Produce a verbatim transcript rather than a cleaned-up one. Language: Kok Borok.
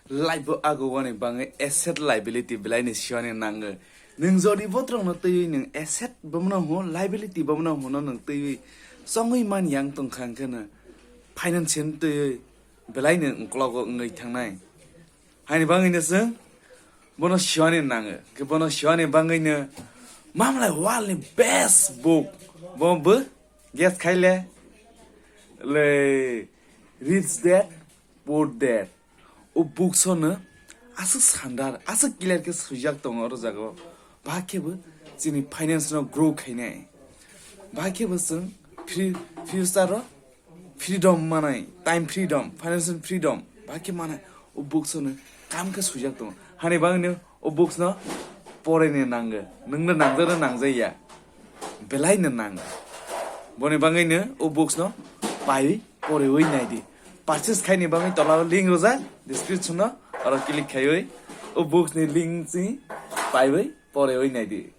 Life o agowani bangwi asset liability belaini siwani nango. Nwng jodi botrokno twiwi nwng asset bono hwn, liability bono hwno nwng twiwi chongwi man yang tongkha hwnkhe no financial twiwi belaino uklogo wngwi thangnai. Haini bangwino chwng bono siwani nango. Khe bono siwani bangwino mamlai world ni best book. Bo bo guess khaile le Rich Dad Poor Dad. O books o no aswk sandar, aswk clear khe swijak tongo oro jaga o. Ba khe bo chini finance no grow khainai. Ba khe bo chwng free future o freedom manai, time freedom, financial freedom. Ba khe manai o books o no kam khe swijak tongo. Hani bangwino o books no poreni nango. Nwngno nangjak na nangjak ya. Belaino nango. Boni bangwino o books no pai porewi naidi. Purchase khaini bagwi tola o link rwjak description o, oro click khaiwi o books ni link si paiwi porewi naidi.